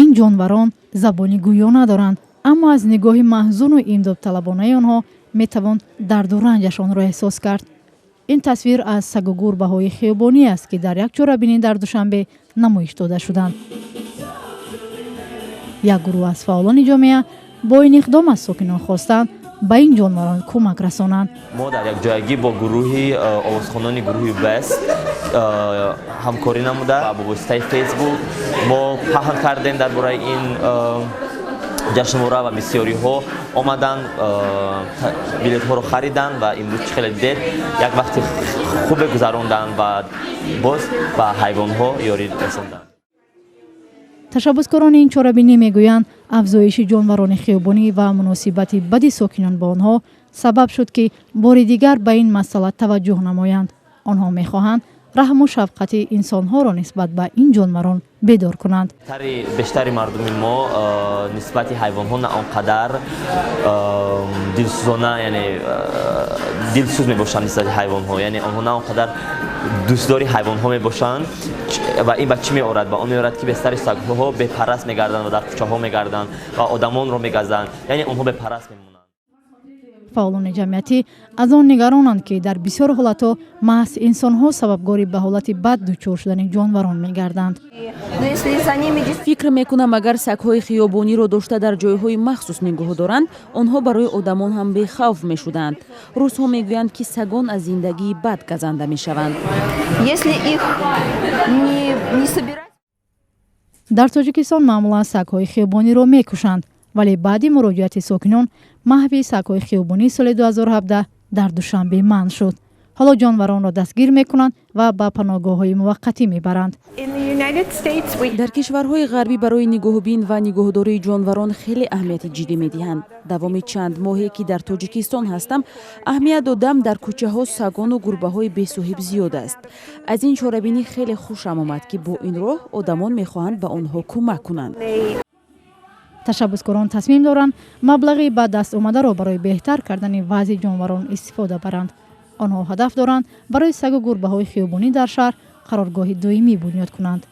Ин ҷонварон забони гӯё надоранд, аммо аз нигоҳи маҳзуну имдодталабонаи онҳо метавон дарду ранҷашонро эҳсос кард. Ин тасвир аз сагу гурбаҳои хиёбонӣ аст, ки дар як чорабинӣ дар Душанбе намоиш дода шуданд. Як гурӯҳ аз фаъолони ҷомеа бо ин иқдом аз сокинон хостанд, ба ин ҷонварон кӯмак расонанд. Мо дар якҷоягӣ бо гурӯҳи овозхонони гурӯҳи Бест ҳамкорӣ намуда ва бо воситаи Фейсбук мо паҳн кардем дар бораи ин ҷашнвора ва бисёриҳо омаданд, билетҳоро хариданд ва имрӯз, чӣ хеле дидед, як вақти хубе гузаронданд ва боз ба ҳайвонҳо ёрӣ расонданд. Ташаббускорони ин чорабинӣ мегӯянд, афзоиши ҷонварони хиёбонӣ ва муносибати бади сокинон бо онҳо сабаб шуд, ки бори дигар ба ин масъала таваҷҷӯҳ намоянд. Онҳо мехоҳанд раҳму шафқати инсонҳоро нисбат ба ин ҷонварон бедор кунанд. Бештари мардуми мо нисбати ҳайвонҳо на он қадар дилсӯзона, яъне дилсӯз мебошанд нисбати ҳайвонҳо, яъне онҳо на он қадар дӯстдори ҳайвонҳо мебошанд. Ва ин ба чӣ меорад? Ба он меорад, ки бештари сагҳо бепарраст мегарданд ва дар кӯчаҳо мегарданд ва одамонро мегазанд, яъне онҳо бепарраст мемонанд. Фаъолони ҷамъиятӣ аз он нигаронанд, ки дар бисёр ҳолатҳо маҳз инсонҳо сабабгори ба ҳолати бад дучор шудани ҷонварон мегарданд. Фикр мекунам, агар сагҳои хиёбониро дошта, дар ҷойҳои махсус нигоҳ доранд, онҳо барои одамон ҳам бехавф мешуданд. Русҳо мегӯянд, ки сагон аз зиндагии бад газанда мешаванд. Если их не собирать. Дар Тоҷикистон маъмулан сагҳои хиёбониро мекушанд, вале баъди муроҷиати сокинон маҳви сагҳои хиёбонии соли 2017 дар Душанбе манъ шуд. Ҳоло ҷонваронро дастгир мекунанд ва ба паноҳгоҳҳои муваққатӣ мебаранд. Дар кишварҳои ғарбӣ барои нигоҳубин ва нигоҳдории ҷонварон хеле аҳамияти ҷиддӣ медиҳанд. Давоми чанд моҳе, ки дар Тоҷикистон ҳастам, аҳамият додам, дар кӯчаҳо сагону гурбаҳои бесоҳиб зиёд аст. Аз ин чорабинӣ хеле хушам омад, ки бо ин роҳ одамон мехоҳанд ба онҳо кӯмак кунанд. Ташаббускорон тасмим доранд, маблағи ба даст омадаро барои беҳтар кардани вазъи ҷонварон истифода баранд. Онҳо ҳадаф доранд, барои сагу гурбаҳои хиёбонӣ дар шаҳр қароргоҳи доимӣ бунёд кунанд.